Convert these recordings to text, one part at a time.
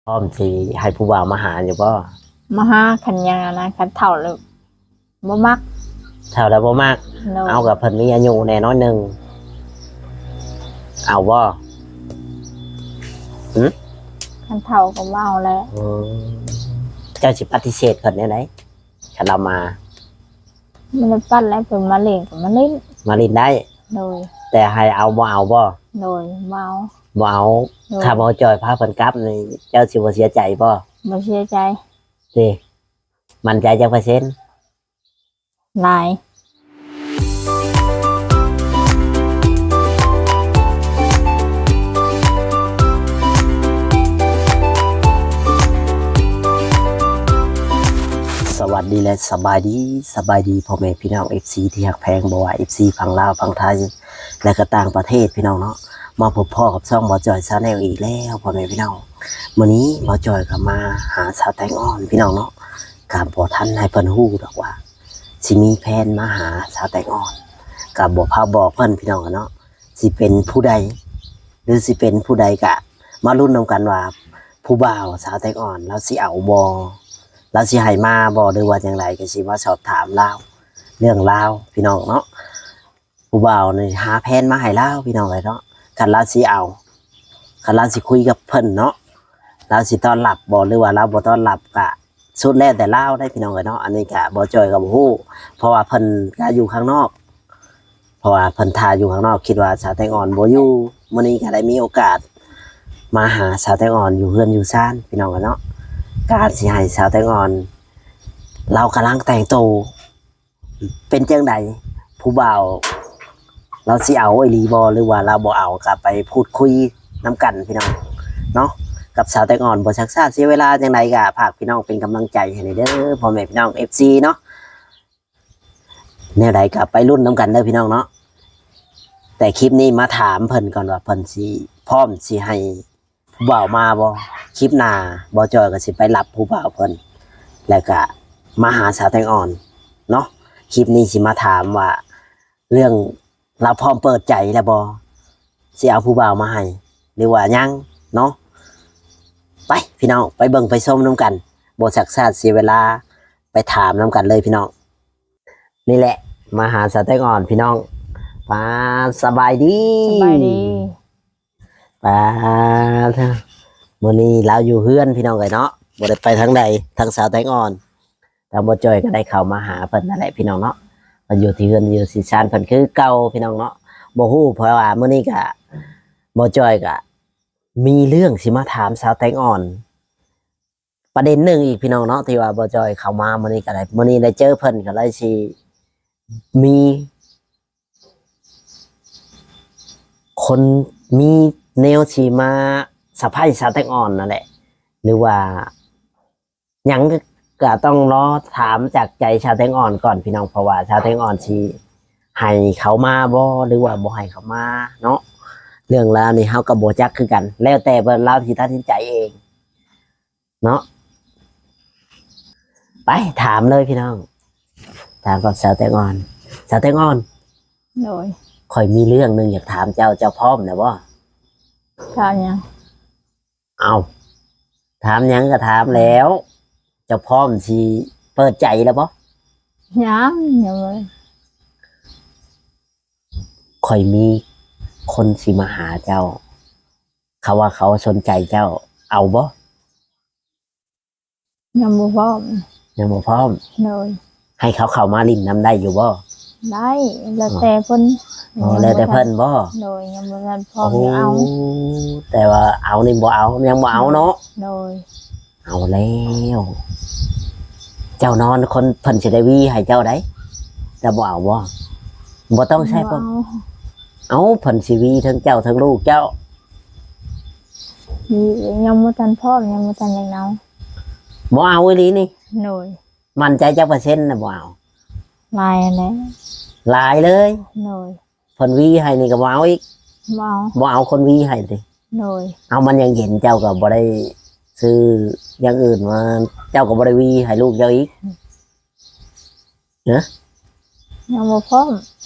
ພ້ອມຊິໃຫ້ຜູ້ບ່າວມາຫາຢູ່ບໍ່? ມາຫາ ຄັນຫຍັງນະ ຄັນເຖົ້າແລ້ວບໍ່ມັກ. ເຖົ້າແລ້ວບໍ່ມັກ? ໂດຍ. ເອົາ ກໍເພິ່ນມີອາຍຸແດ່ໜ້ອຍໜຶ່ງ ເອົາບໍ່? ຫື? ຄັນເຖົ້າກໍບໍ່ເອົາແຫຼະ. ອືມ ເຈົ້າຊິປະຕິເສດເພິ່ນແນວໃດ ຄັນລາວມາ? ບໍ່ໄດ້ປັດແຫຼະ ເພິ່ນມາຫຼິ້ນກໍມາຫຼິ້ນ. ມາຫຼິ້ນໄດ້? ໂດຍ. ແຕ່ໃຫ້ເອົາ ບໍ່ເອົາບໍ່? ໂດຍ ບໍ່ເອົາ. ບໍ່ເອົາ. ໂດຍ. ຖ້າບໍ່ຈ່ອຍພາເພິ່ນກັບນີ້ ເຈົ້າຊິບໍ່ເສຍໃຈບໍ່? ບໍ່ເສຍໃຈ. ຕິ ໝັ້ນໃຈຈັກເປີເຊັນ? ຫຼາຍ. ສະຫວັດດີ ແລະ ສະບາຍດີ, ສະບາຍດີພໍ່ແມ່ພີ່ນ້ອງ ເອັຟຊີ ທີ່ຮັກແພງ, ບໍ່ວ່າ ເອັຟຊີ ຝັ່ງລາວ, ຝັ່ງໄທ ແລະ ກໍຕ່າງປະເທດ ພີ່ນ້ອງເນາະ. ມາພົບພໍ້ກັບຊ່ອງບ່າວຈ່ອຍ Channel ອີກແລ້ວ ພໍ່ແມ່ພີ່ນ້ອງ. ມື້ນີ້ບ່າວຈ່ອຍກໍມາຫາສາວແຕງອ່ອນ ພີ່ນ້ອງເນາະ, ກໍບໍ່ທັນໃຫ້ເພິ່ນຮູ້ດອກວ່າ ຊິມີແຜນມາຫາສາວແຕງອ່ອນ ກໍບໍ່ພາບອກເພິ່ນ ພີ່ນ້ອງເນາະ, ຊິເປັນຜູ້ໃດ ຫຼື ຊິເປັນຜູ້ໃດ ກະມາລຸ້ນນຳກັນວ່າ ຜູ້ບ່າວສາວແຕງອ່ອນລາວຊິເອົາບໍ່ ລາວຊິໃຫ້ມາບໍ່ ຫຼືວ່າຈັ່ງໃດ ກໍຊິມາສອບຖາມລາວເລື່ອງລາວ ພີ່ນ້ອງເນາະ. ຜູ້ບ່າວນີ້ຫາແຜນມາໃຫ້ລາວ ພີ່ນ້ອງເອີຍເນາະ, ຄັນລາວຊິເອົາ ຄັນລາວຊິຄຸຍກັບເພິ່ນເນາະ ລາວຊິຕ້ອນຮັບບໍ່ ຫຼືວ່າລາວບໍ່ຕ້ອນຮັບ ກະສຸດແລ້ວແຕ່ລາວໄດ໋ ພີ່ນ້ອງເອີຍເນາະ. ອັນນີ້ກະບ່າວຈ່ອຍກໍບໍ່ຮູ້ ເພາະວ່າເພິ່ນກະຢູ່ຂ້າງນອກ ເພາະວ່າເພິ່ນຖ້າຢູ່ຂ້າງນອກ ຄິດວ່າສາວແຕງອ່ອນບໍ່ຢູ່. ມື້ນີ້ກໍໄດ້ມີໂອກາດມາຫາສາວແຕງອ່ອນຢູ່ເຮືອນຢູ່ຊານ ພີ່ນ້ອງເອີຍເນາະ, ກະຊິໃຫ້ສາວແຕງອ່ອນ ລາວກຳລັງແຕ່ງໂຕ ເປັນຈັ່ງໃດ ຜູ້ບ່າວລາວຊິເອົາອີ່ຫຼີບໍ່ ຫຼືວ່າລາວບໍ່ເອົາ ກໍໄປພູດຄຸຍນຳກັນ ພີ່ນ້ອງເນາະ ກັບສາວແຕງອ່ອນ. ບໍ່ຊັກຊ້າເສຍເວລາຈັ່ງໃດ ກໍຝາກພີ່ນ້ອງເປັນກຳລັງໃຈໃຫ້ແດ່ເດີ ພໍ່ແມ່ພີ່ນ້ອງ ເອັຟຊີ ເນາະ. ແນວໃດກໍໄປລຸ້ນນຳກັນເດີ ພີ່ນ້ອງເນາະ. ແຕ່ຄລິບນີ້ມາຖາມເພິ່ນກ່ອນວ່າ ເພິ່ນຊິພ້ອມຊິໃຫ້ ຜູ້ບ່າວມາບໍ່? ຄລິບໜ້າບ່າວຈ່ອຍກໍຊິໄປຮັບຜູ້ບ່າວເພິ່ນ ແລ້ວກະມາຫາສາວແຕງອ່ອນເນາະ. ຄລິບນີ້ຊິມາຖາມວ່າ ເລື່ອງລາວພ້ອມເປີດໃຈແລ້ວບໍ່? ຊິເອົາຜູ້ບ່າວມາໃຫ້ ຫຼືວ່າຍັງເນາະ? ໄປ ພີ່ນ້ອງ ໄປເບິ່ງໄປຊົມນຳກັນ. ບໍ່ຊັກຊ້າເສຍເວລາ ໄປຖາມນຳກັນເລີຍ ພີ່ນ້ອງ. ນີ້ແຫຼະ ມາຫາສາວແຕງອ່ອນ ພີ່ນ້ອງ. ປາ ສະບາຍດີ ສະບາຍດີ. ປາ ມື້ນີ້ລາວຢູ່ເຮືອນ ພີ່ນ້ອງເອີຍເນາະ, ບໍ່ໄດ້ໄປທາງໃດ ທາງສາວແຕງອ່ອນ. ທາງບ່າວຈ່ອຍກໍໄດ້ເຂົ້າມາຫາເພິ່ນນັ້ນແຫຼະ ພີ່ນ້ອງເນາະ. ເພິ່ນຢູ່ທີ່ເຮືອນຢູ່ທີ່ຊານເພິ່ນຄືເກົ່າ ພີ່ນ້ອງເນາະ. ບໍ່ຮູ້ ເພາະວ່າມື້ນີ້ກໍ ບ່າວຈ່ອຍກໍມີເລື່ອງຊິມາຖາມສາວແຕງອ່ອນ ປະເດັນໜຶ່ງອີກ ພີ່ນ້ອງເນາະ ທີ່ວ່າບ່າວຈ່ອຍເຂົ້າມາມື້ນີ້ກໍໄດ້ ມື້ນີ້ໄດ້ເຈີເພິ່ນ ກໍເລີຍຊິມີຄົນ ມີແນວຊິມາສະໄພສາວແຕງອ່ອນນັ້ນແຫຼະ ຫຼືວ່າຫຍັງກໍຕ້ອງລໍຖາມຈາກໃຈສາວແຕງອ່ອນກ່ອນ ພີ່ນ້ອງ, ເພາະວ່າສາວແຕງອ່ອນຊິໃຫ້ເຂົາມາບໍ່ ຫຼືວ່າບໍ່ໃຫ້ເຂົາມາເນາະ. ເລື່ອງລາວນີ້ເຮົາກໍບໍ່ຈັກຄືກັນ ແລ້ວແຕ່ເພິ່ນ ລາວຊິຕັດສິນໃຈເອງ ເນາະ. ໄປຖາມເລີຍພີ່ນ້ອງ ຖາມກັບສາວແຕງອ່ອນ. ສາວແຕງອ່ອນ ໂດຍ ຂ້ອຍມີເລື່ອງໜຶ່ງຢາກຖາມເຈົ້າ, ເຈົ້າພ້ອມແລ້ວບໍ່? ຖາມຫຍັງ? ເອົ້າ ຖາມຫຍັງກໍຖາມແລ້ວ. ເຈົ້າພ້ອມຊິເປີດໃຈແລ້ວບໍ່? ຍັງ ຍັງບໍ່. ຂ້ອຍມີຄົນຊິມາຫາເຈົ້າ ເຂົາວ່າເຂົາສົນໃຈເຈົ້າ ເອົາບໍ່? ຍັງບໍ່ພ້ອມ. ຍັງບໍ່ພ້ອມ. ໂດຍ. ໃຫ້ເຂົາເຂົ້າມາຫຼິ້ນນຳໄດ້ຢູ່ບໍ່? ໄດ້ ແລ້ວແຕ່ເພິ່ນ. ອໍ ແລ້ວແຕ່ເພິ່ນບໍ່? ໂດຍ ຍັງບໍ່ທັນພ້ອມ. ໂອ້ ຈະເອົາ ແຕ່ວ່າເອົານີ້ບໍ່ເອົາ ຍັງບໍ່ເອົາເນາະ. ໂດຍ. ເອົາແລ້ວ ເຈົ້ານອນຄົນເພິ່ນຊິໄດ້ຫວີໃຫ້ເຈົ້າໄດ໋ ເຈົ້າບໍ່ເອົາບໍ່? ບໍ່ຕ້ອງໃຊ້ ບໍ່ເອົາ. ເອົ້າ ເພິ່ນຊິຫວີທັງເຈົ້າທັງລູກເຈົ້າ. ຍັງບໍ່ທັນພ້ອມ ຍັງບໍ່ທັນຢາກເອົາ. ບໍ່ເອົາອີ່ຫຼີນີ້? ໂດຍ. ໝັ້ນໃຈຈັກເປີເຊັນນະບໍ່ເອົາ? ຫຼາຍແຫຼະ. ຫຼາຍເລີຍ? ໂດຍ. ເພິ່ນຫວີໃຫ້ນີ້ກໍບໍ່ເອົາອີກ? ບໍ່ເອົາ. ບໍ່ເອົາຄົນຫວີໃຫ້ຕິ? ໂດຍ. ເອົາ ມັນຍັງເຢັນ ເຈົ້າກໍບໍ່ໄດ້ຊື້ຢ່າງອື່ນມາ ເຈົ້າກໍບໍ່ໄດ້ຫວີໃຫ້ລູກເຈົ້າອີກ? ຮະ? ຍັງບໍ່ພ້ອມ.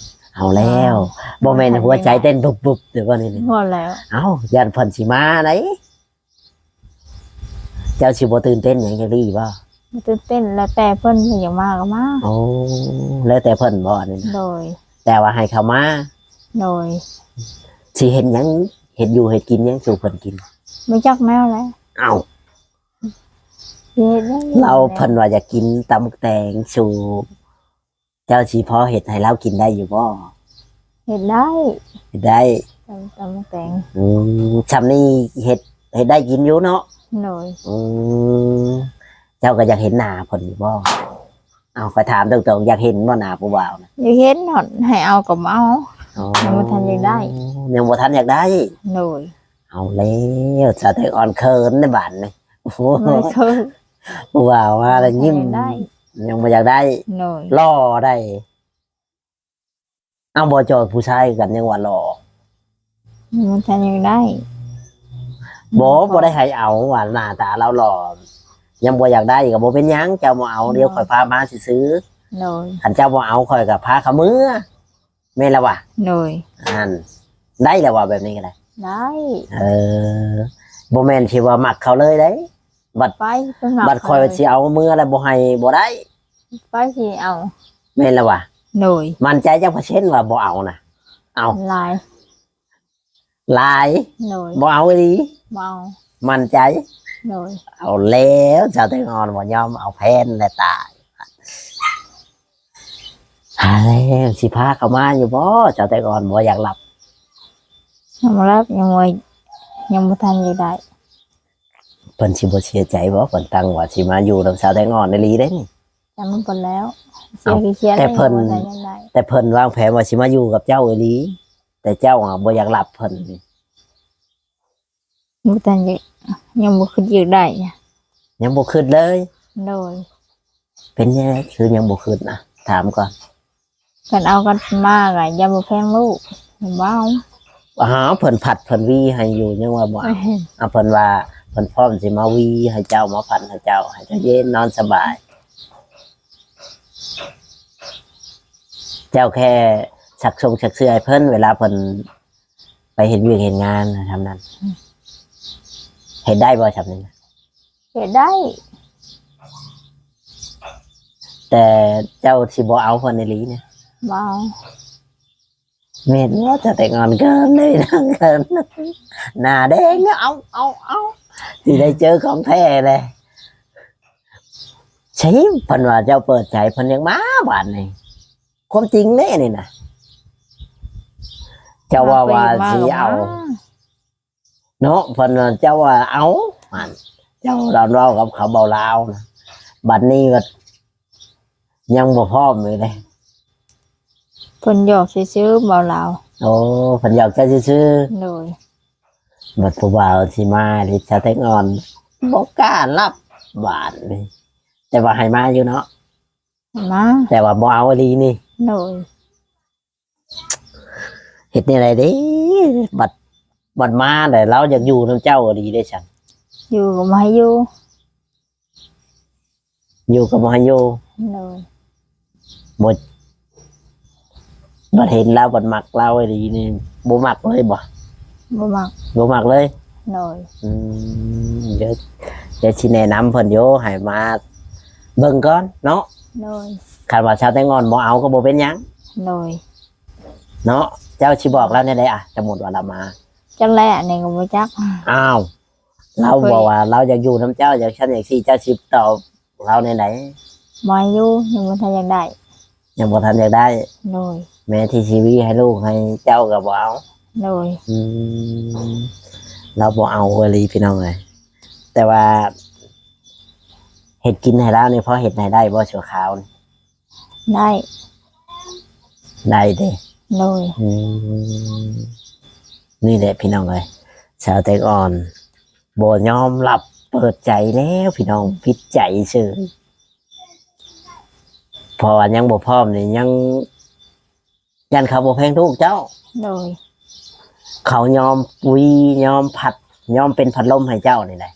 ເອົາແລ້ວ. ບໍ່ແມ່ນຫົວໃຈເຕັ້ນບຶບໆ ແຕ່ວ່ານີ້. ບໍ່ແລ້ວ. ເອົ້າ ຢ້ານເພິ່ນຊິມາໄດ໋. ເຈົ້າຊິບໍ່ຕື່ນເຕັ້ນຫຍັງຈັກດີ້ບໍ່? ບໍ່ຕື່ນເຕັ້ນ ແລ້ວແຕ່ເພິ່ນ ເພິ່ນຢາກມາກໍມາ. ໂອ້ ແລ້ວແຕ່ເພິ່ນບໍ່ອັນນີ້ນະ? ໂດຍ. ແຕ່ວ່າໃຫ້ເຂົາມາ? ໂດຍ. ຊິເຮັດຫຍັງ ເຮັດຢູ່ເຮັດກິນຫຍັງສູ່ເພິ່ນກິນ? ບໍ່ຈັກແນວແຫຼະ. ເອົ້າ ຊິເຮັດຫຍັງ? ລາວເພິ່ນວ່າຢາກກິນຕຳບັກແຕງສູ່ ເຈົ້າຊິພໍເຮັດໃຫ້ລາວກິນໄດ້ຢູ່ບໍ່? ເຮັດໄດ້. ເຮັດໄດ້. ຕຳ ຕຳບັກແຕງ. ອືມ ຊ່ຳນີ້ເຮັດ ເຮັດໄດ້ກິນຢູ່ເນາະ? ໂດຍ. ອືມ ເຈົ້າກໍຢາກເຫັນໜ້າເພິ່ນຢູ່ບໍ່? ເອົາ ຂ້ອຍຖາມຕົງໆ ຢາກເຫັນບໍ່ໜ້າຜູ້ບ່າວນະ? ຢາກເຫັນ ຮອດໃຫ້ເອົາກໍບໍ່ເອົາ. ອໍ ຍັງບໍ່ທັນຢາກໄດ້. ຍັງບໍ່ທັນຢາກໄດ້? ໂດຍ. ເອົາແລ້ວ ສາວແຕງອ່ອນເຂີນໃນບາດນີ້. ໂອ້ໂຫ ເຂີນ ຜູ້ບ່າວມາແລ້ວຍິ້ມ. ຍັງບໍ່ຢາກໄດ້. ໂດຍ. ຫຼໍ່ໃດ. ເອົາ ບໍ່ເຈົ້າຜູ້ຊາຍຄືກັນຍັງວ່າຫຼໍ່. ຍັງບໍ່ທັນຢາກໄດ້. ບໍ່ ບໍ່ໄດ້ໃຫ້ເອົາ ວ່າໜ້າຕາລາວຫຼໍ່. ຍັງບໍ່ຢາກໄດ້ກໍບໍ່ເປັນຫຍັງ ເຈົ້າບໍ່ເອົາ. ໂດຍ. ດຽວຂ້ອຍພາມາຊື່ໆ. ໂດຍ. ຄັນເຈົ້າບໍ່ເອົາ ຂ້ອຍກໍພາເຂົາເມືອ. ແມ່ນລະຫວາ? ໂດຍ. ຫັ້ນ ໄດ້ລະຫວາ ແບບນີ້ກໍໄດ້? ໄດ້. ເອີ ບໍ່ແມ່ນຊິວ່າມັກເຂົາເລີຍເດ້. ບັດ ໄປ ໄປມັກ ບັດຂ້ອຍ ເຂົາເລີຍ ຊິເອົາເມືອແລ້ວບໍ່ໃຫ້ບໍ່ໄດ້. ໄປຊິເອົາ. ແມ່ນລະຫວາ? ໂດຍ. ໝັ້ນໃຈຈັກເປີເຊັນວ່າບໍ່ເອົານະ? ເອົາ ຫຼາຍ ຫຼາຍ. ໂດຍ. ບໍ່ເອົາອີ່ຫຼີ? ບໍ່ເອົາ. ໝັ້ນໃຈ? ໂດຍ. ເອົາແລ້ວ ສາວແຕງອ່ອນບໍ່ຍອມເອົາແພນແລ້ວຕາຍ. ຫາແລ້ວ ຊິພາເຂົາມາຢູ່ບໍ່? ສາວແຕງອ່ອນບໍ່ຢາກລັບ. ຍັງບໍ່ລັບ ຍັງບໍ່ ຍັງບໍ່ທັນຢາກໄດ້. ເພິ່ນຊິບໍ່ເສຍໃຈບໍ່? ເພິ່ນຕັ້ງວ່າຊິມາຢູ່ນຳສາວແຕງອ່ອນອີ່ຫຼີເດ້ນີ້. ຈຳມັນກ່ອນແລ້ວ ເສຍ ເອົ້າ ກໍເສຍ ແຕ່ເພິ່ນ ແຕ່ເພິ່ນວາງແຜນວ່າຊິມາຢູ່ກັບເຈົ້າອີ່ຫຼີ ແຕ່ເຈົ້າອະບໍ່ຢາກລັບເພິ່ນ. ບໍ່ທັນ ຍັງ ຍັງບໍ່ຄິດຢາກໄດ້. ຍັງບໍ່ຄິດເລີຍ? ໂດຍ. ເປັນຫຍັງຄືຍັງບໍ່ຄິດນະ? ຖາມກ່ອນ. ຄັນເອົາກັນມາກໍຢ່າບໍ່ແພງລູກ ເຫັນບໍ່? ຫາ ເພິ່ນຜັດເພິ່ນຫວີໃຫ້ຢູ່ ຍັງວ່າບໍ່ເອົາ. ເອີ ເອົາ ເພິ່ນວ່າເພິ່ນພ້ອມຊິມາຫວີໃຫ້ເຈົ້າ ມາຜັດໃຫ້ເຈົ້າ ໃຫ້ເຈົ້າເຢັນນອນສະບາຍ. ເຈົ້າແຄ່ຊັກຊົງຊັກເສື້ອໃຫ້ເພິ່ນ ເວລາເພິ່ນ ໄປເຮັດວຽກເຮັດງານນະ ຊ່ຳນັ້ນ. ເຮັດໄດ້ບໍ່ຊ່ຳນີ້ນະ? ເຮັດໄດ້. ແຕ່ເຈົ້າຊິບໍ່ເອົາເພິ່ນອີ່ຫຼີນະ? ບໍ່ເອົາ. ແມ່ນບໍ່? ເຈົ້າແຕ່ງອ່ອນເກີນເລີຍນະ ເກີນ ໜ້າແດງເນາະ. ເອົາ ເອົາ ເອົາ ຊິໄດ້ເຈີຂອງແທ້ແຫຼະ. ໃຊ່ ເພິ່ນວ່າເຈົ້າເປີດໃຈ ເພິ່ນຍັງມາບາດນີ້. ຄວາມຈິງເດ້ນີ້ນະ ເຈົ້າເວົ້າວ່າຊິເອົາເນາະ. ເພິ່ນວ່າເຈົ້າວ່າເອົາ ຫັ້ນ ເຈົ້າລາວເວົ້າກັບເຂົາເວົ້າລາວນະ ບັດນີ້ກໍຍັງບໍ່ພ້ອມຢູ່ເດ້. ເພິ່ນຫຍອກຊື່ໆ ເວົ້າລາວ. ໂອ້ ເພິ່ນຫຍອກເຈົ້າຊື່ໆ. ໂດຍ. ບັດຜູ້ບ່າວຊິມາ ລິດສະແຕງອ່ອນບໍ່ກ້າຮັບບາດນີ້ ແຕ່ວ່າໃຫ້ມາຢູ່ເນາະ. ມາ ແຕ່ວ່າບໍ່ເອົາອີ່ຫຼີນີ້. ໂດຍ. ເຮັດແນວໃດເດ້ ບັດ ບັດມາແລ້ວລາວຢາກຢູ່ນຳເຈົ້າອີ່ຫຼີເດ້ຊັ້ນ. ຢູ່ກໍບໍ່ໃຫ້ຢູ່. ຢູ່ກໍບໍ່ໃຫ້ຢູ່. ໂດຍ. ບໍ່ ບັດເຫັນລາວ ບັດມັກລາວອີ່ຫຼີນີ້ ບໍ່ມັກເລີຍບໍ່? ບໍ່ມັກ. ບໍ່ມັກເລີຍ? ໂດຍ. ອືມ ດຽວ ດຽວຊິແນະນຳເພິ່ນຢູ່ ໃຫ້ມາເບິ່ງກ່ອນເນາະ. ໂດຍ. ຄັນວ່າຊາວແຕງອ່ອນບໍ່ເອົາກໍບໍ່ເປັນຫຍັງ. ໂດຍ. ເນາະ ເຈົ້າຊິບອກລາວແນວໃດອະ ສົມມຸດວ່າລາວມາ? ຈັກແຫຼະ ອັນນີ້ກໍບໍ່ຈັກ. ອ້າວ ລາວບອກວ່າລາວຢາກຢູ່ນຳເຈົ້າ ຈັ່ງຊັ້ນຈັ່ງຊີ້ ເຈົ້າຊິຕອບລາວແນວໃດ? ບໍ່ໃຫ້ຢູ່ ຍັງບໍ່ທັນຢາກໄດ້. ຍັງບໍ່ທັນຢາກໄດ້. ໂດຍ. ແມ້ທີ່ຊີວິດໃຫ້ລູກໃຫ້ເຈົ້າກໍບໍ່ເອົາ. ໂດຍ. ອືມ ລາວບໍ່ເອົາອີ່ຫຼີພີ່ນ້ອງເອີຍ. ແຕ່ວ່າເຮັດກິນໃຫ້ລາວນີ້ ພໍເຮັດໃຫ້ໄດ້ບໍ່ຊົ່ວຄາວນີ້? ໄດ້. ໄດ້ເດ້. ໂດຍ. ອືມ ນີ້ແຫຼະພີ່ນ້ອງເອີຍ ສາວແຕງອ່ອນບໍ່ຍອມຮັບ ເປີດໃຈແລ້ວພີ່ນ້ອງ ປິດໃຈເສີຍ ເພາະວ່າຍັງບໍ່ພ້ອມນີ້ ຍັງຢ້ານເຂົາບໍ່ແພງລູກເຈົ້າ. ໂດຍ. ເຂົາຍອມຫວີ ຍອມພັດ ຍອມເປັນພັດລົມໃຫ້ເຈົ້ານີ້ແຫຼະ.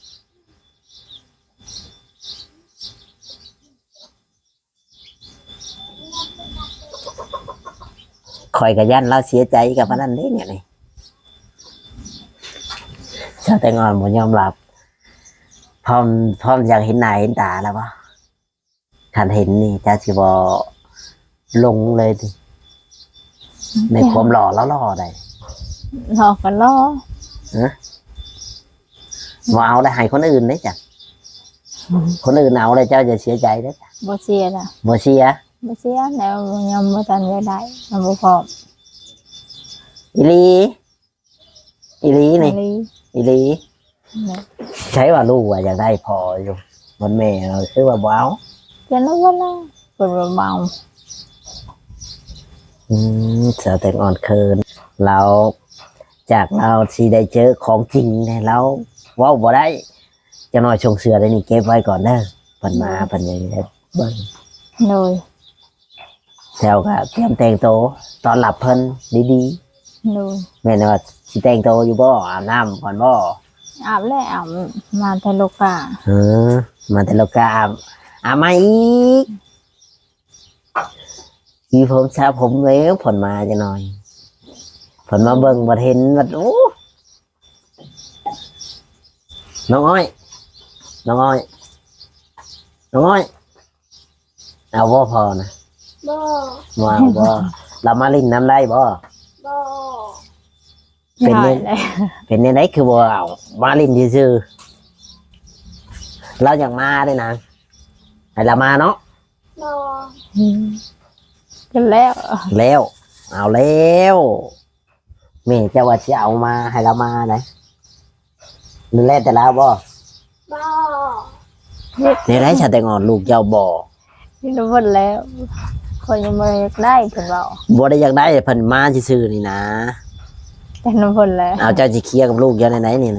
ຂ້ອຍກໍຢ້ານລາວເສຍໃຈກັບອັນນັ້ນເດ້ ແນວນີ້ ຊາວແຕງອ່ອນບໍ່ຍອມຮັບ. ພ້ອມ ພ້ອມຢາກເຫັນໜ້າເຫັນຕາແລ້ວບໍ່? ຄັນເຫັນນີ້ເຈົ້າຊິບໍ່ຫຼົງເລີຍຕິ ໃນຄວາມຫຼໍ່ລາວຫຼໍ່ໃດ? ຫຼໍ່ກໍຫຼໍ່ ຮະ ບໍ່ເອົາແລ້ວໃຫ້ຄົນອື່ນເດ້ຈ້ະ ອືມ ຄົນອື່ນເອົາແລ້ວເຈົ້າຈະເສຍໃຈເດ້ຈ້ະ ບໍ່ເສຍລະ ບໍ່ເສຍ ບໍ່ເສຍແລ້ວ ຍັງບໍ່ທັນໄດ້ ຍັງບໍ່ພ້ອມ ອີ່ຫຼີ? ອີ່ຫຼີນີ້ ອີ່ຫຼີ ອີ່ຫຼີ ແມ່ນ ໃຊ່ວ່າລູກວ່າຢາກໄດ້ພໍ່ຢູ່ ບັດແມ່ຄືວ່າບໍ່ເອົາ ເພິ່ນວ່າບໍ່ເອົາ ເພິ່ນວ່າບໍ່ເອົາ ອືມ ສາວແຕງອ່ອນເຂີນ ລາວ ຈາກລາວຊິໄດ້ເຈີຂອງຈິງແດ່ ລາວເວົ້າບໍ່ໄດ້ ຈັກໜ້ອຍຊົງເສື້ອໄດ້ນີ້ເກັບໄວ້ກ່ອນເດີ ເພິ່ນມາ ເພິ່ນຍັງໄດ້ເບິ່ງ ໂດຍ ແລ້ວກໍຕຽມແຕ່ງໂຕຕ້ອນຮັບເພິ່ນດີໆ ໂດຍ ແມ່ນວ່າຊິແຕ່ງໂຕຢູ່ບໍ່? ອາບນ້ຳກ່ອນບໍ່? ອາບແລ້ວ ອາບ ມາແຕ່ໂລກາ ເອີ ມາແຕ່ໂລກາ ອາບ ອາບໃໝ່ອີກ ມີຜົມສະຜົມແລ້ວ ເພິ່ນມາຈັກໜ້ອຍ ເພິ່ນມາເບິ່ງບັດເຫັນບັດ ໂອ້ ນ້ອງອ້ອຍ ນ້ອງອ້ອຍ ນ້ອງອ້ອຍ ເອົາບໍ່ພໍ່ນະ? ບໍ່ ບໍ່ເອົາບໍ່? ລາວມາຫຼິ້ນນຳໄດ້ບໍ່? ບໍ່ ເປັນແນວ ເປັນແນວໃດຄືບໍ່ເອົາ? ມາຫຼິ້ນຊື່ໆ ລາວຢາກມາເດ້ນາງ ໃຫ້ລາວມາເນາະ ບໍ່ ອືມ ກໍແລ້ວ ແລ້ວ ເອົາແລ້ວ ແມ່ເຈົ້າວ່າຊິເອົາມາໃຫ້ລາວມາໃດ ແລ້ວແຕ່ລາວບໍ່? ບໍ່ ແນວໃດຊະແຕງອ່ອນ ລູກເຈົ້າບໍ່? ນີ້ນຳເພິ່ນແລ້ວ ຂ້ອຍຍັງບໍ່ໄດ້ຢາກໄດ້ ເພິ່ນເວົ້າ ບໍ່ໄດ້ຢາກໄດ້ ເພິ່ນມາຊື່ໆນີ້ນາ ແຕ່ນຳເພິ່ນແລ້ວ ເອົາ ເຈົ້າຊິເຄຍກັບລູກເຈົ້າແນວໃດນີ້? ຍັງ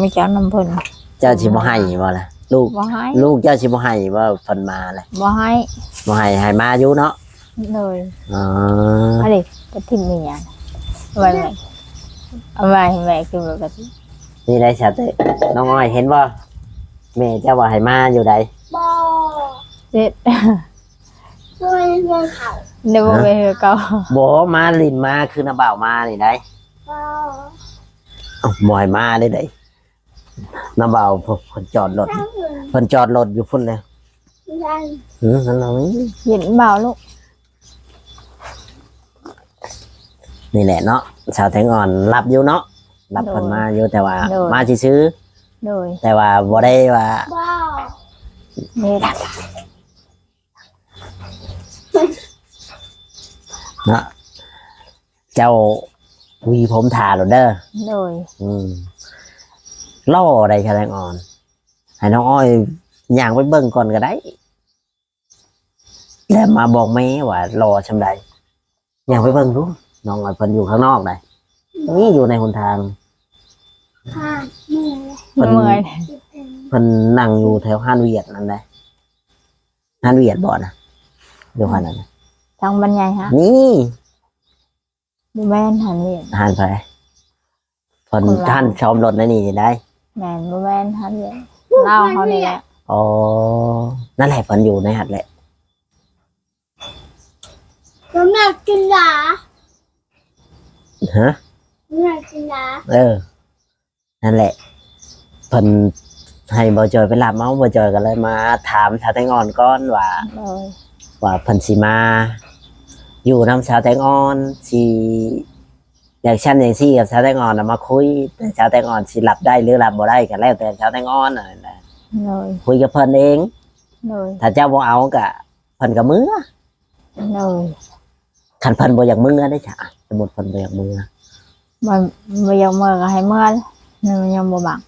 ບໍ່ຈັກນຳເພິ່ນ ເຈົ້າຊິບໍ່ໃຫ້ບໍ່ລະ? ລູກ ບໍ່ໃຫ້ ລູກເຈົ້າຊິບໍ່ໃຫ້ບໍ່ ເພິ່ນມາລະ? ບໍ່ໃຫ້ ບໍ່ໃຫ້ ໃຫ້ມາຢູ່ເນາະ ໂດຍ ອໍ ອັນນີ້ກະຖິ້ມອີຫຍັງ ເອົາໄວ້ ເອົາໄວ້ໃຫ້ແມ່ກິນ ແລ້ວກະ ນີ້ໄດ້ຊະເຕ ນ້ອງອ້ອຍເຫັນບໍ່ ແມ່ເຈົ້າວ່າໃຫ້ມາຢູ່ໃດ ບໍ່ ເຮັດ ບໍ່ແມ່ນເຮືອນເຂົາ ເດີ ບໍ່ແມ່ນເຮືອນເກົ່າ ບໍ່ ມາຫຼິ້ນມາຄືນ້າບ່າວມານີ້ໃດ ບໍ່ ເອົ້າ ບໍ່ໃຫ້ມາເດ້ໃດ ນ້າບ່າວ ເພິ່ນ ເພິ່ນຈອດລົດ ເພິ່ນຈອດລົດຢູ່ພຸ້ນແລ້ວ ເອີ ນັ້ນລະ ເຫັນບ່າວລູກ ນີ້ແຫຼະເນາະ ສາວແຕງອ່ອນຮັບຢູ່ເນາະ ຮັບເພິ່ນມາຢູ່ ໂດຍ ແຕ່ວ່າ ໂດຍ ມາຊື່ໆ ໂດຍ ແຕ່ວ່າບໍ່ໄດ້ວ່າ ເຮັດ ເນາະ ເຈົ້າຫວີຜົມຖ້າໂລດເດີ ໂດຍ ອືມ ຫຼໍ່ໃດສາວແຕງອ່ອນ ໃຫ້ນ້ອງອ້ອຍຍ່າງໄປເບິ່ງກ່ອນກໍໄດ້ ແລ້ວມາບອກແມ່ວ່າຫຼໍ່ຊ່ຳໃດ ຍ່າງໄປເບິ່ງດູ ນ້ອງອ້ອຍເພິ່ນຢູ່ຂ້າງນອກໃດ ນີ້ຢູ່ໃນຫົນທາງ ເພິ່ນ ເພິ່ນນັ່ງຢູ່ແຖວຮ້ານຫວຽດນັ້ນໃດ ຮ້ານຫວຽດບໍ່ນະ ຢູ່ຫັ້ນນະ ທາງບ້ານໃຫຍ່ຫະ ນີ້ ບໍ່ແມ່ນຮ້ານຫວຽດ ຮ້ານໃຜ? ເພິ່ນ ຄົນລາວ ຮ້ານຊອມລົດໃນນີ້ໄດ໋ ແມ່ນ ບໍ່ແມ່ນຮ້ານຫວຽດ ລາວເຮົານີ້ແຫຼະ ອໍ ນັ້ນແຫຼະ ເພິ່ນຢູ່ໃນຫັ້ນແຫຼະ ເພິ່ນມາກິນຢາ ຮະ? ເພິ່ນມາກິນຢາ ເອີ ນັ້ນແຫຼະ ເພິ່ນໃຫ້ບ່າວຈອຍໄປຮັບເອົາ ບ່າວຈອຍກໍເລີຍມາຖາມສາວແຕງອ່ອນກ່ອນວ່າ ໂດຍ ວ່າເພິ່ນຊິມາຢູ່ນຳສາວແຕງອ່ອນ ຊິຢາກຊັ້ນຈັ່ງຊີ້ກັບສາວແຕງອ່ອນນະ ມາຄຸຍ ແຕ່ສາວແຕງອ່ອນຊິຮັບໄດ້ຫຼືຮັບບໍ່ໄດ້ກໍແລ້ວແຕ່ສາວແຕງອ່ອນນັ້ນແຫຼະ ໂດຍ ຄຸຍກັບເພິ່ນເອງ ໂດຍ ຖ້າເຈົ້າບໍ່ເອົາກໍ ເພິ່ນກໍເມືອ ໂດຍ ຄັນເພິ່ນບໍ່ຢາກເມືອເດ້ຊະ ສົມມຸດເພິ່ນບໍ່ຢາກເມືອ ບໍ່ ບໍ່ຢາກເມືອກໍໃຫ້ເມືອ ມັນຍັງບໍ່ມັກ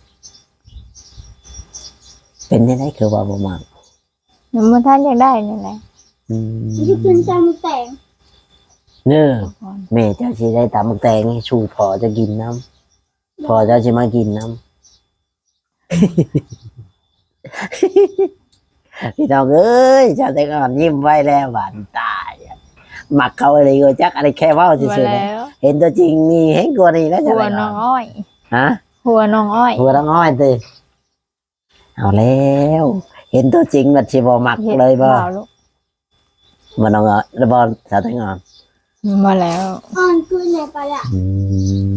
ເປັນຈັ່ງໃດຄືວ່າບໍ່ມັກ ຍັງບໍ່ທັນຢາກໄດ້ນີ້ແຫຼະ ອືມ ຊິກິນຕຳແຕງ ເນີ ແມ່ເຈົ້າຊິໄດ້ຕຳແຕງໃຫ້ສູ່ພໍ່ເຈົ້າກິນນຳ ພໍ່ເຈົ້າຊິມາກິນນຳ ພີ່ນ້ອງເອີຍ ຊາວແຕງອ່ອນຍິ້ມໄວ້ແລ້ວ ຫວານຕາຍ ມັກເຂົາອີ່ຫຼີ ຈັກ ອັນນີ້ແຄ່ເວົ້າຊື່ໆ ເຫັນຕົວຈິງນີ້ແຮງກວ່ານີ້ແລ້ວ ຫົວນ້ອງອ້ອຍ ຮະ ຫົວນ້ອງອ້ອຍ ຫົວນ້ອງອ້ອຍຕິ ເອົາແລ້ວ ເຫັນຕົວຈິງບັດຊິບໍ່ມັກເລີຍບໍ່? ບໍ່ນ້ອງ ແລ້ວບໍ່ສາວແຕງອ່ອນ ບໍ່ແລ້ວ ອ່ອນຄືໃນປະລະ ອື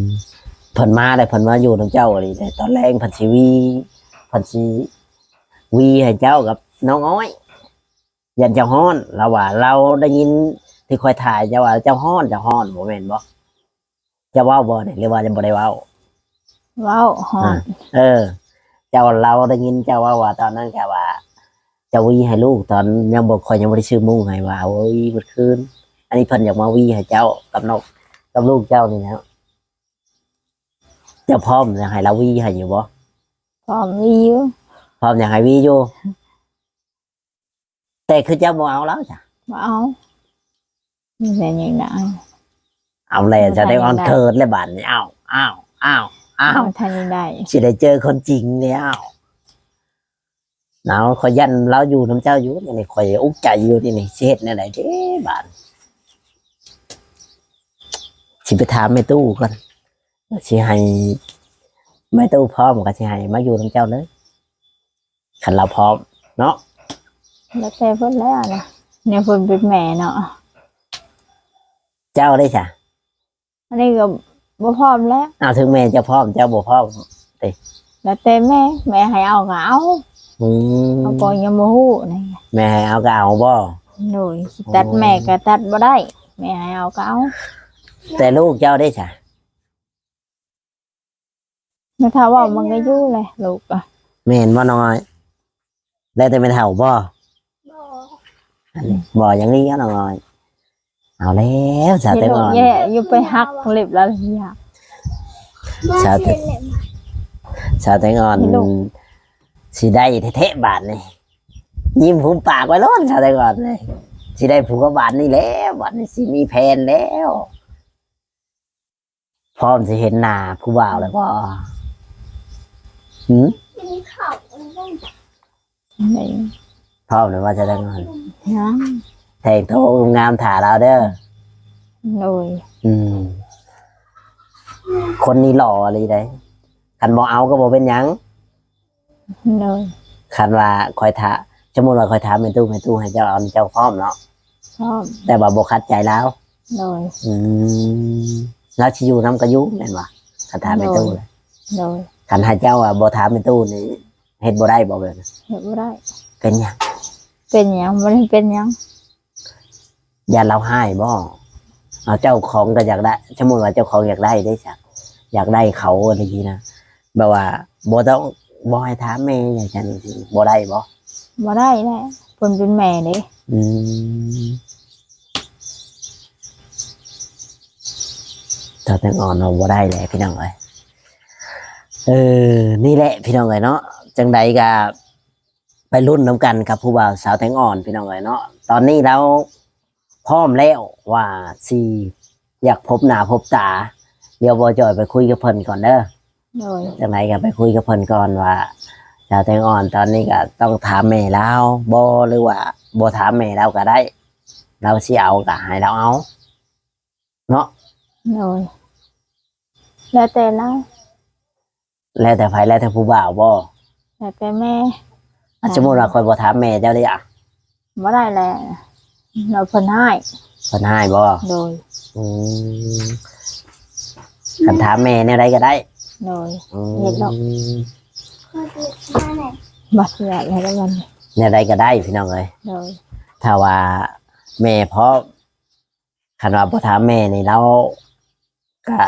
ມ ເພິ່ນ พิ่ນມາແລ້ວ ເພິ່ນມາຢູ່ນຳເຈົ້າອີ່ຫຼີເດ້ ຕອນແລງເພິ່ນຊິຫວີ ເພິ່ນຊິຫວີໃຫ້ເຈົ້າກັບນ້ອງອ້ອຍ ຢ້ານເຈົ້າຮ້ອນ. ລາວວ່າ ລາວໄດ້ຍິນທີ່ຂ້ອຍຖ່າຍເຈົ້າວ່າເຈົ້າຮ້ອນ ເຈົ້າຮ້ອນ ບໍ່ແມ່ນບໍ່? ເຈົ້າເວົ້າບໍ່ນີ້ ຫຼືວ່າຍັງບໍ່ໄດ້ເວົ້າ? ເວົ້າ ຮ້ອນ ອ່າ ເອີ ເຈົ້າ ລາວໄດ້ຍິນເຈົ້າເວົ້າວ່າ ຕອນນັ້ນກະວ່າ ເຈົ້າຫວີໃຫ້ລູກ ຕອນຍັງບໍ່ ຂ້ອຍຍັງບໍ່ໄດ້ຊື້ມຸ້ງໃຫ້ ວ່າເອົາຫວີໝົດຄືນ. ອັນນີ້ເພິ່ນຢາກມາຫວີໃຫ້ເຈົ້າກັບນ້ອງ ກັບລູກເຈົ້ານີ້ແຫຼະ. ເຈົ້າພ້ອມຢາກໃຫ້ລາວຫວີໃຫ້ຢູ່ບໍ່? ພ້ອມຫວີຢູ່ ພ້ອມຢາກໃຫ້ຫວີຢູ່. ແຕ່ຄືເຈົ້າບໍ່ເອົາລາວຊະ? ບໍ່ເອົາ ມີແຕ່ຢາກໄດ້. ເອົາແລ້ວ ເອົາ ສາວແຕງອ່ອນ ເຂີນແລ້ວບາດນີ້. ອ້າວ ອ້າວ ອ້າວ ອ້າວ ບໍ່ທັນໄດ້ ຊິໄດ້ເຈີຄົນຈິງແລ້ວ. ເອົາ ຂ້ອຍຢ້ານລາວຢູ່ນຳເຈົ້າຢູ່ນີ້ ຂ້ອຍອຸກໃຈຢູ່ນີ້ ຊິເຮັດແນວໃດເດ້ບາດ? ຊິໄປຖາມແມ່ຕູ້ກ່ອນ ຊິໃຫ້ແມ່ຕູ້ພ້ອມ ກໍຊິໃຫ້ມາຢູ່ນຳເຈົ້າເລີຍ ຄັນລາວພ້ອມເນາະ. ແລ້ວແຕ່ເພິ່ນແລ້ວນະ ແນວເພິ່ນເປັນແມ່ເນາະ. ເຈົ້າເດ້ຊະ? ອັນນີ້ກໍບໍ່ພ້ອມແລ້ວ. ອ້າວ ເຖິງແມ່ເຈົ້າພ້ອມ ເຈົ້າບໍ່ພ້ອມຕິ? ແລ້ວແຕ່ແມ່ ແມ່ໃຫ້ເອົາກໍເອົາ. ອືມ ເຮົາກໍຍັງບໍ່ຮູ້ນີ້. ແມ່ໃຫ້ເອົາກໍເອົາບໍ່? ໂດຍ ຊິຕັດແມ່ກໍຕັດບໍ່ໄດ້ ແມ່ໃຫ້ເອົາກໍເອົາ. ແຕ່ລູກເຈົ້າເດ້ຊະ? ແມ່ເຖົ້າເວົ້າມັນກໍຢູ່ແຫຼະລູກ. ແມ່ນບໍ່ນ້ອງອ້ອຍ? ແລ້ວແຕ່ແມ່ເຖົ້າບໍ່? ບໍ່ ອັນນີ້ບໍ່ຢ່າງນີ້ນ້ອງອ້ອຍ. ເອົາແລ້ວ ສາວແຕງອ່ອນ ແຍ່ຢູ່ໄປຫັກເລັບລາວ. ສາວແຕງ ສາວແຕງອ່ອນ ຊິໄດ້ແທ້ໆບາດນີ້ ຍິ້ມຫຸບປາກໄວ້ໂລດ ສາວແຕງອ່ອນເອີຍ. ຊິໄດ້ຜົວບາດນີ້ແລ້ວ ບາດນີ້ຊິມີແຜນແລ້ວ. ພ້ອມຊິເຫັນໜ້າຜູ້ບ່າວແລ້ວບໍ່? ຫື? ກິນເຂົ້າແລ້ວບໍ່? ນີ້ ພ້ອມແລ້ວວ່າຈະໄດ້ນອນ? ຍັງ ແຕ່ງໂຕງາມຖ້າລາວເດີ. ໂດຍ ອືມ ຄົນນີ້ຫຼໍ່ອີ່ຫຼີເດ້ ຄັນບໍ່ເອົາກໍບໍ່ເປັນຫຍັງ. ໂດຍ ຄັນວ່າຂ້ອຍຖາມ ສົມມຸດວ່າຂ້ອຍຖາມແມ່ຕູ້ ແມ່ຕູ້ໃຫ້ເຈົ້າເອົາ ເຈົ້າພ້ອມເນາະ? ພ້ອມ ແຕ່ວ່າບໍ່ຂັດໃຈລາວ. ໂດຍ ອືມ ລາວຊິຢູ່ນຳກໍຢູ່ແມ່ນບໍ່ ຄັນຖາມແມ່ຕູ້? ໂດຍ ໂດຍ ຄັນໃຫ້ເຈົ້າວ່າບໍ່ຖາມແມ່ຕູ້ນີ້ ເຮັດບໍ່ໄດ້ບໍ່ແບບນັ້ນ? ເຮັດບໍ່ໄດ້. ເປັນຫຍັງ? ເປັນຫຍັງ? ບໍ່ໄດ້ເປັນຫຍັງ. ຢ້ານລາວຮ້າຍບໍ່? ເອົາ ເຈົ້າຂອງກໍຢາກໄດ້ ສົມມຸດວ່າເຈົ້າຂອງຢາກໄດ້ເດ້ຊະ ຢາກໄດ້ເຂົາຈັ່ງຊີ້ນະ ແບບວ່າບໍ່ຕ້ອງ ບໍ່ໃຫ້ຖາມແມ່ຫຍັງຊັ້ນ ບໍ່ໄດ້ບໍ່? ບໍ່ໄດ້ແຫຼະ ເພິ່ນເປັນແມ່ເດ້. ອືມ ຕາແຕງອ່ອນເວົ້າບໍ່ໄດ້ແຫຼະພີ່ນ້ອງເອີຍ. ເອີ ນີ້ແຫຼະພີ່ນ້ອງເອີຍເນາະ ຈັ່ງໃດກໍ ໄປລຸ້ນນຳກັນກັບຜູ້ບ່າວສາວແຕງອ່ອນພີ່ນ້ອງເອີຍເນາະ. ຕອນນີ້ລາວພ້ອມແລ້ວວ່າຊິຢາກພົບໜ້າພົບຕາ. ດຽວບໍ່ຈ່ອຍໄປຄຸຍກັບເພິ່ນກ່ອນເດີ. ໂດຍ ຈັ່ງໃດກໍໄປຄຸຍກັບເພິ່ນກ່ອນວ່າ ສາວແຕງອ່ອນຕອນນີ້ກໍຕ້ອງຖາມແມ່ລາວບໍ່ ຫຼືວ່າບໍ່ຖາມແມ່ລາວກໍໄດ້ ລາວຊິເອົາກໍໃຫ້ລາວເອົາເນາະ. ໂດຍ ແລ້ວແຕ່ລາວ. ແລ້ວແຕ່ໃຜ? ແລ້ວແຕ່ຜູ້ບ່າວບໍ່? ແລ້ວແຕ່ແມ່. ອ່ະ ສົມມຸດວ່າຂ້ອຍບໍ່ຖາມແມ່ເຈົ້າເດ? ອ່ະ ບໍ່ໄດ້ແຫຼະ ເນາະ ເພິ່ນຮ້າຍ. ເພິ່ນຮ້າຍບໍ່? ໂດຍ. ອືມ ຄັນຖາມແມ່ແນວໃດກໍໄດ້. ໂດຍ. ອືມ ເຮັດດອກ ບໍ່ເຊື່ອແລ້ວມັນ ແນວໃດກໍໄດ້ພີ່ນ້ອງເອີຍ. ໂດຍ. ຖ້າວ່າແມ່ພ້ອມ ຄັນວ່າບໍ່ຖາມແມ່ນີ້ ລາວກະ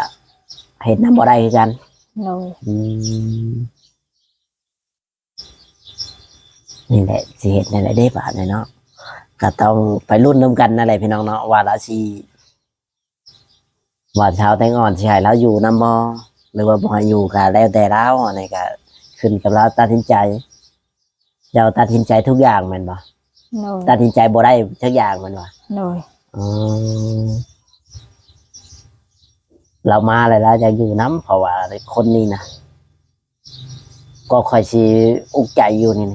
ເຮັດນຳບໍ່ໄດ້ຄືກັນ. ໂດຍ. ອືມ ນີ້ແຫຼະ ຊິເຮັດແນວໃດເດ້ບາດນີ້ເນາະ. ກະຕ້ອງໄປລຸ້ນນຳກັນນັ້ນແຫຼະພີ່ນ້ອງເນາະ ວ່າລາວຊິ ວ່າສາວແຕງອ່ອນຊິໃຫ້ລາວຢູ່ນຳບໍ່ ຫຼືວ່າບໍ່ໃຫ້ຢູ່ ກະແລ້ວແຕ່ລາວ. ອັນນີ້ກະຂຶ້ນກັບລາວຕັດສິນໃຈ. ເຈົ້າຕັດສິນໃຈທຸກຢ່າງແມ່ນບໍ່? ໂດຍ. ຕັດສິນໃຈບໍ່ໄດ້ຈັກຢ່າງແມ່ນບໍ່? ໂດຍ. ອືມ ລາວມາແລ້ວ ລາວຢາກຢູ່ນຳ ເພາະວ່າຄົນນີ້ນະ ກໍຂ້ອຍຊິອຸກໃຈຢູ່ນີ້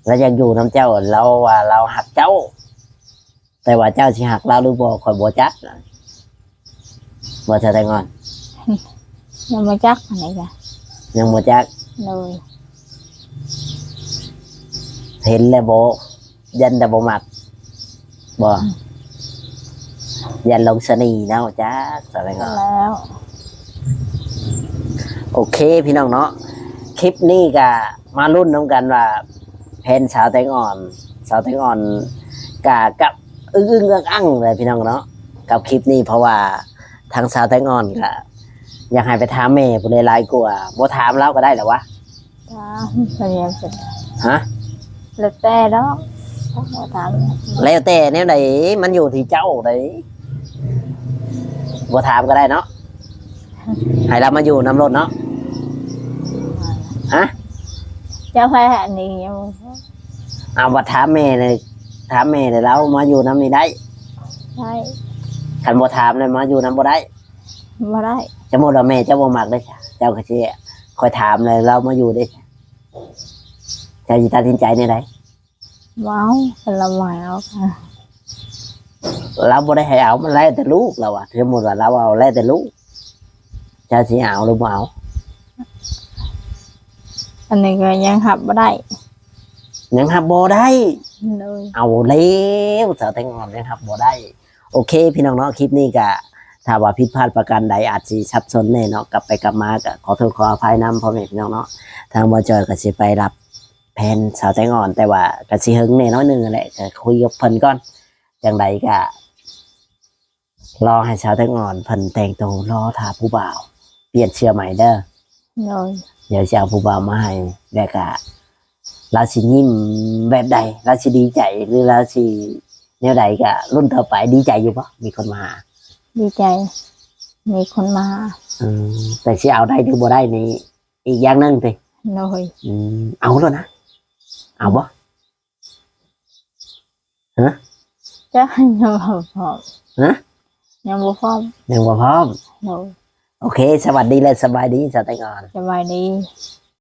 ລາວຢາກຢູ່ນຳເຈົ້າ. ລາວວ່າລາວຮັກເຈົ້າ ແຕ່ວ່າເຈົ້າຊິຮັກລາວຫຼືບໍ່ ຂ້ອຍບໍ່ຈັກ. ບໍ່ ສາວແຕງອ່ອນ ຍັງບໍ່ຈັກຫັ້ນແຫຼະ. ຍັງບໍ່ຈັກ. ໂດຍ. ເຫັນແລ້ວບໍ່ ຢ້ານແຕ່ບໍ່ມັກບໍ່? ອືມ ຢ້ານຫຼົງສະເໜ່ເນາະ ຈັກ ສາວແຕງອ່ອນ. ແລ້ວ ໂອເຄພີ່ນ້ອງເນາະ ຄລິບນີ້ກະມາລຸ້ນນຳກັນວ່າ ແຟນສາວແຕງອ່ອນ ສາວແຕງອ່ອນກະກັບອຶ້ງໆອັ່ງໆເລີຍພີ່ນ້ອງເນາະ ກັບຄລິບນີ້ ເພາະວ່າທາງສາວແຕງອ່ອນກະຢາກໃຫ້ໄປຖາມແມ່ຜູ້ໃດຫຼາຍກວ່າ ບໍ່ຖາມລາວກະໄດ້ລະວະ? ຖາມ ເພິ່ນຍັງເປັນ ຮະ? ແລ້ວແຕ່ດອກ ບໍ່ຖາມ ແລ້ວແຕ່ແນວໃດ ມັນຢູ່ທີ່ເຈົ້າໃດ ບໍ່ຖາມກະໄດ້ເນາະ ໃຫ້ລາວມາຢູ່ນຳໂລດເນາະ ຮະ? ເຈົ້າໃຜອັນນີ້ຍັງ ເອົາ ບັດຖາມແມ່ເລີຍ ຖາມແມ່ເລີຍ ລາວມາຢູ່ນຳນີ້ໄດ້? ໄດ້ ຄັນບໍ່ຖາມແລ້ວມາຢູ່ນຳບໍ່ໄດ້? ບໍ່ໄດ້ ສົມມຸດວ່າແມ່ເຈົ້າບໍ່ມັກເດ້ ເຈົ້າກະຊິ ຂ້ອຍຖາມແລ້ວລາວມາຢູ່ເດ້ ເຈົ້າຊິຕັດສິນໃຈແນວໃດ? ບໍ່ເອົາ ຄັນລາວບໍ່ໃຫ້ເອົາ ລາວບໍ່ໄດ້ໃຫ້ເອົາ ມັນແລ້ວແຕ່ລູກລາວວ່າ ສົມມຸດວ່າລາວເອົາ ແລ້ວແຕ່ລູກ ເຈົ້າຊິເອົາຫຼືບໍ່ເອົາ? ອັນນີ້ກະຍັງຮັບບໍ່ໄດ້ ຍັງຮັບບໍ່ໄດ້ ໂດຍ ເອົາແລ້ວ ສາວແຕງອ່ອນຍັງຮັບບໍ່ໄດ້ ໂອເຄພີ່ນ້ອງເນາະ ຄລິບນີ້ກະ ຖ້າວ່າຜິດພາດປະການໃດ ອາດຊິສັບສົນແດ່ເນາະ ກັບໄປກັບມາກະຂໍໂທດຂໍອະໄພນຳພໍ່ແມ່ພີ່ນ້ອງເນາະ ທາງບ່າວຈອຍກະຊິໄປຮັບແຟນສາວແຕງອ່ອນ ແຕ່ວ່າກະຊິເຫິງແດ່ໜ້ອຍໜຶ່ງຫັ້ນແຫຼະ ກະຄຸຍກັບເພິ່ນກ່ອນ ຈັ່ງໃດກະ ລໍໃຫ້ສາວແຕງອ່ອນເພິ່ນແຕ່ງໂຕ ລໍຖ້າຜູ້ບ່າວ ປ່ຽນເສື້ອໃໝ່ເດີ ໂດຍ ດຽວຊິເອົາຜູ້ບ່າວມາໃຫ້ ແລ້ວກະ ລາວຊິຍິ້ມແບບໃດ ລາວຊິດີໃຈ ຫຼືລາວຊິແນວໃດ ກະລຸ້ນຕໍ່ໄປ ດີໃຈຢູ່ບໍ່ ມີຄົນມາຫາ? ດີໃຈ ມີຄົນມາຫາ ອືມ ແຕ່ຊິເອົາໄດ້ຫຼືບໍ່ໄດ້ນີ້ ອີກຢ່າງໜຶ່ງຕິ? ໂດຍ ອືມ ເອົາໂລດນະ ເອົາບໍ່? ຮະ? ຈັກ ຍັງບໍ່ພ້ອມ ຮະ? ຍັງບໍ່ພ້ອມ ຍັງບໍ່ພ້ອມ ໂດຍ ໂອເຄ ສະຫວັດດີ ແລະ ສະບາຍດີ ສາວແຕງອ່ອນ ສະບາຍດີ.